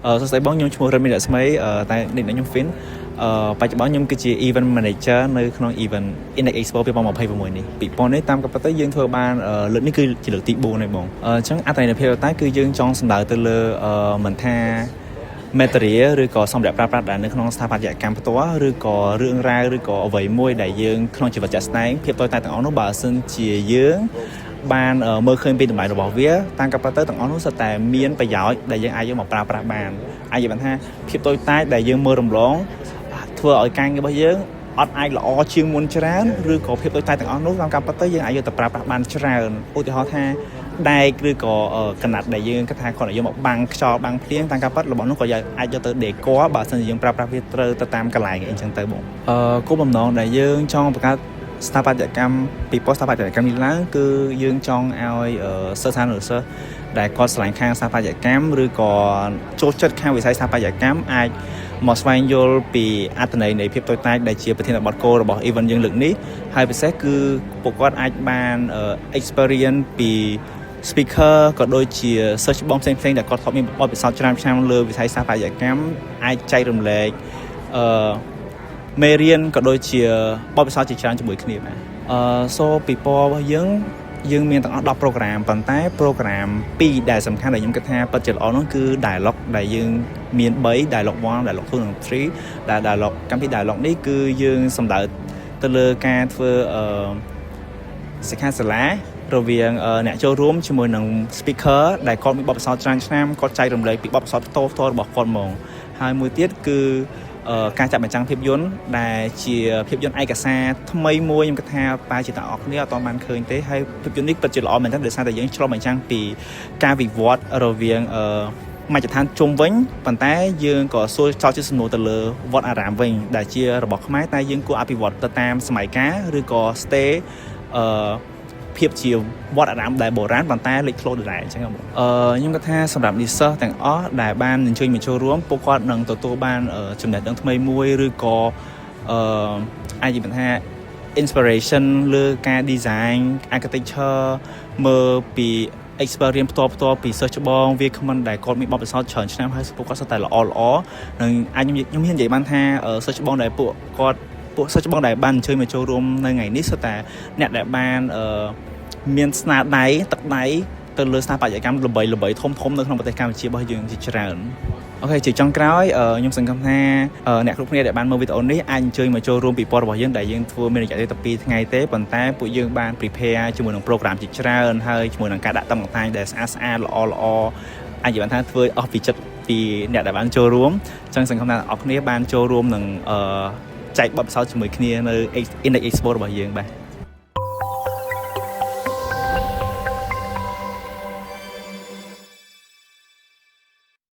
សួស្តីបងខ្ញុំឈ្មោះរិនមីរស្មីតែនេះខ្ញុំ Fin បច្ចុប្បន្នខ្ញុំគឺជា event manager នៅក្នុង event Index Expo 2026នេះពិព័រណ៍នេះតាមក៏ប៉ុន្តែយើងធ្វើបានលើកនេះគឺជាលើកទី4ហើយបងអញ្ចឹងអត្ថន័យភាពតែគឺយើងចង់សំដៅទៅលើមិនថា material ឬក៏សម្ភារៈប្រើប្រាស់ដែលនៅក្នុងស្ថាបត្យកម្មផ្ទាល់ឬក៏រឿងរ៉ាវឬក៏អ្វីមួយដែលយើងក្នុងជីវិតជាក់ស្ដែងភាពតូចតាចទាំងអស់នោះបើសិនជាយើងបានមើលឃើញពីតម្លៃរបស់វាតាមក៏ប៉ុន្តែទាំងអស់នោះសុទ្ធតែមានប្រយោជន៍ដែលយើងអាចយកមកប្រើប្រាស់បានអាចនិយាយបានថាភាពតូចតាចដែលយើងមើលរំលងធ្វើឲ្យការងាររបស់យើងអត់អាចល្អជាងមុនច្រើនឬក៏ភាពតូចតាចទាំងអស់នោះតាមការពិតទៅយើងអាចយកទៅប្រើប្រាស់បានច្រើនឧទាហរណ៍ថាដែកឬក៏កណាត់ដែលយើងគិតថាគាត់យកមកបាំងខ្យល់បាំងភ្លៀងតាមការពិតរបស់នោះក៏អាចយកទៅ decor បើសិនជាយើងប្រើប្រាស់វាត្រូវទៅតាមកន្លែងអីចឹងទៅបងគោលបំណងដែលយើងចង់បង្កើតស្ថាបត្យកម្មពិព័រណ៍ស្ថាបត្យកម្មនេះឡើងគឺយើងចង់ឲ្យសិស្សានុសិស្សដែលគាត់ស្រឡាញ់ខាងស្ថាបត្យកម្មឬក៏ចូលចិត្តខាងវិស័យស្ថាបត្យកម្មអាចមកស្វែងយល់ពីអត្ថន័យនៃភាពតូចតាចដែលជាប្រធានបទគោលរបស់ event យើងលើកនេះហើយពិសេសគឺពួកគាត់អាចបាន experience ពី speaker ក៏ដូចជាសិស្សច្បងផ្សេងៗដែលគាត់ធ្លាប់មានបទពិសោធន៍ច្រើនឆ្នាំលើវិស័យស្ថាបត្យកម្មអាចចែករំលែកមេរៀនក៏ដូចជាបទពិសោធន៍ជាច្រើនជាមួយគ្នាបាទ so ពិព័រណ៍របស់យើងយើងមានទាំងអស់10 program ប៉ុន្តែ program 2ដែលសំខាន់ដែលខ្ញុំគិតថាពិតជាល្អនោះគឺ dialogue ដែលយើងមាន3 dialogue 1 dialogue 2និង3ដែល dialogue កម្មវិធី dialogue នេះគឺយើងសំដៅទៅលើការធ្វើសិក្ខាសាលារវាងអ្នកចូលរួមជាមួយនឹង speaker ដែលគាត់មានបទពិសោធន៍ច្រើនឆ្នាំគាត់ចែករំលែកពីបទពិសោធន៍ផ្ទាល់ផ្ទាល់របស់គាត់ហ្មងហើយមួយទៀតគឺការចាក់បញ្ចាំងភាពយន្តដែលជាភាពយន្តឯកសារថ្មីមួយខ្ញុំគិតថាប្រហែលជាទាំងអស់គ្នាអត់ទាន់បានឃើញទេហើយភាពយន្តនេះពិតជាល្អមែនទែនដោយសារតែយើងឆ្លុះបញ្ចាំងពីការវិវត្តរវាងមជ្ឈដ្ឋានជុំវិញប៉ុន្តែយើងក៏សួរចោទជាសំណួរទៅលើវត្តអារាមវិញដែលជារបស់ខ្មែរតែយើងគួរអភិវឌ្ឍទៅតាមសម័យកាលឬក៏ stay ភាពជាវត្តអារាមដែលបុរាណប៉ុន្តែលេចធ្លោដដែលអញ្ចឹងបងខ្ញុំគិតថាសម្រាប់និស្សិតទាំងអស់ដែលបានអញ្ជើញមកចូលរួមពួកគាត់នឹងទទួលបានចំណេះដឹងថ្មីមួយឬក៏អាចនិយាយថា inspiration លើការ design architecture មើលពី experience ផ្ទាល់ផ្ទាល់ពីសិស្សច្បងវាគ្មិនដែលគាត់មានបទពិសោធន៍ច្រើនឆ្នាំហើយពួកគាត់សុទ្ធតែល្អល្អនិងអាចខ្ញុំហ៊ាននិយាយបានថាសិស្សច្បងដែលពួកគាត់ពួកសិស្សច្បងដែលបានអញ្ជើញមកចូលរួមនៅថ្ងៃនេះសុទ្ធតែអ្នកដែលបានមានស្នាដៃទឹកដៃទៅលើស្ថាបត្យកម្មល្បីល្បីធំធំនៅក្នុងប្រទេសកម្ពុជារបស់យើងជាច្រើន OK ជាចុងក្រោយខ្ញុំសង្ឃឹមថាអ្នកគ្រប់គ្នាដែលបានមើលវីដេអូនេះអាចអញ្ជើញមកចូលរួមពិព័រណ៍របស់យើងដែលយើងធ្វើមានរយៈពេលតែ2ថ្ងៃទេប៉ុន្តែពួកយើងបាន prepare ជាមួយនឹង program ជាច្រើនហើយជាមួយនឹងការដាក់តុបតែងដែលស្អាតស្អាតល្អល្អអាចនិយាយបានថាធ្វើអស់ពីចិត្តពីអ្នកដែលបានចូលរួមអញ្ចឹងសង្ឃឹមថាអ្នកគ្នាបានចូលរួមនឹងចែកបទពិសោធន៍ជាមួយគ្នានៅ Index Expo របស់យើងបាទ។